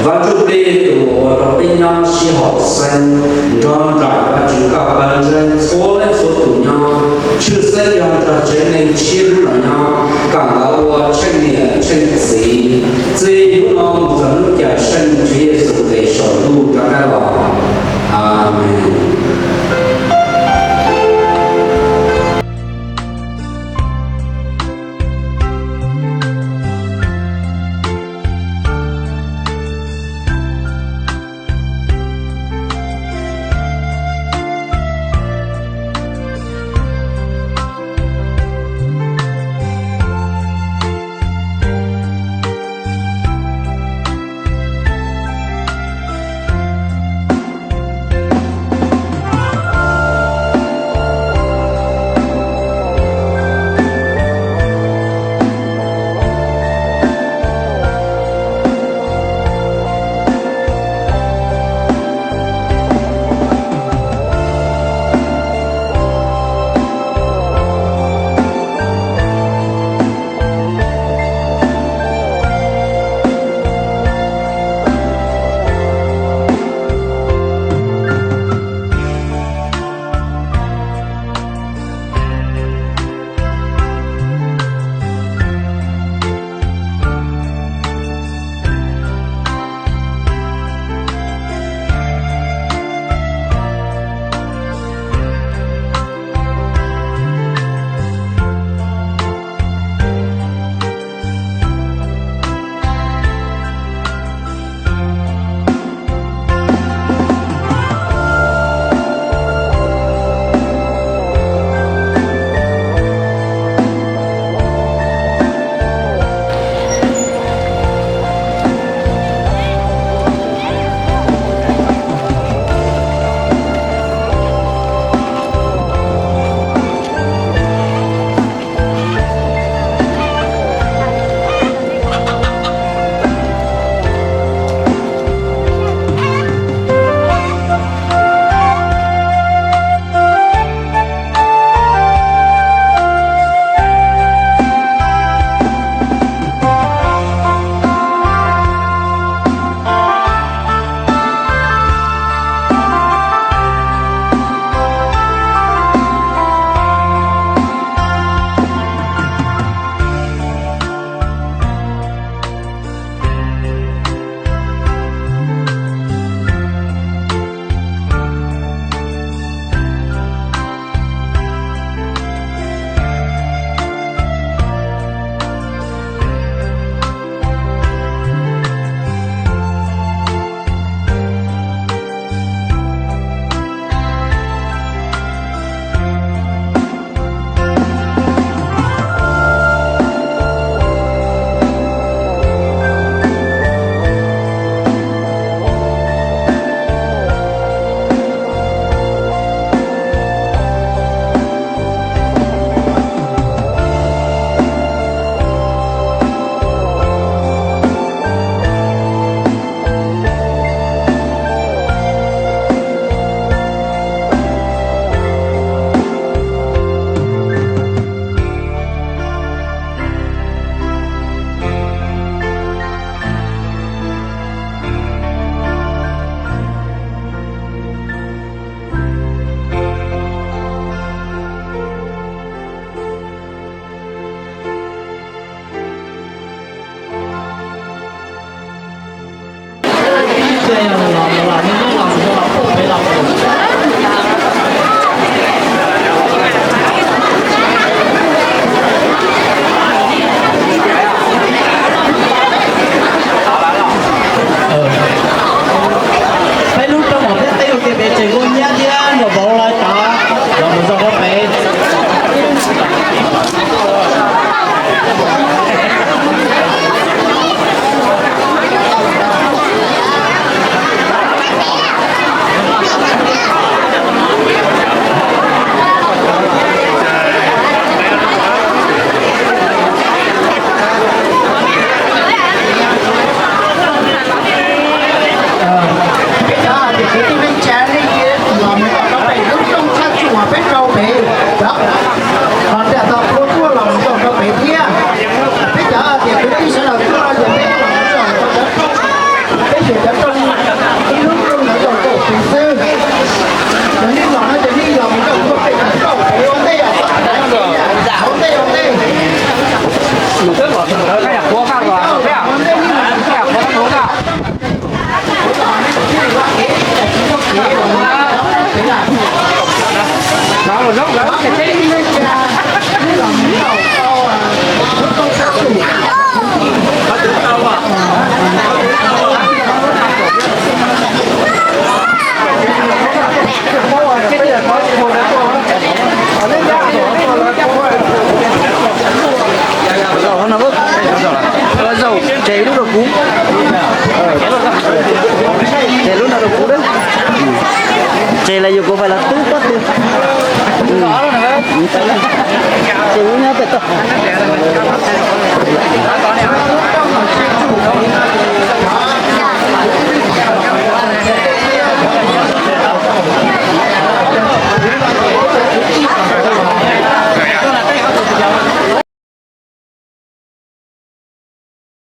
Vaj Ntsuj Plig tus uas rau peb nyob sib haum xeeb, nrog nraim Vajtswv koj pawg ntseeg txhua leej txhua tus nyob, tshwj xeeb yog nrog tsev neeg tshiab hnub no nyob, kom nkawd ua tsheej niam tsheej txiv txij hnub no mus txog hnub Cawmseej Tswv Yexus nqis saum ntuj rov qab los. Amees. Peb lub roob hauv peb teb ua ke pem tseem muaj nyab thiab nraum vauv lawv tod los mus txog rau pem. Tseg los yus kuv pais los twb pob tw. Ces wb nyob pem toj.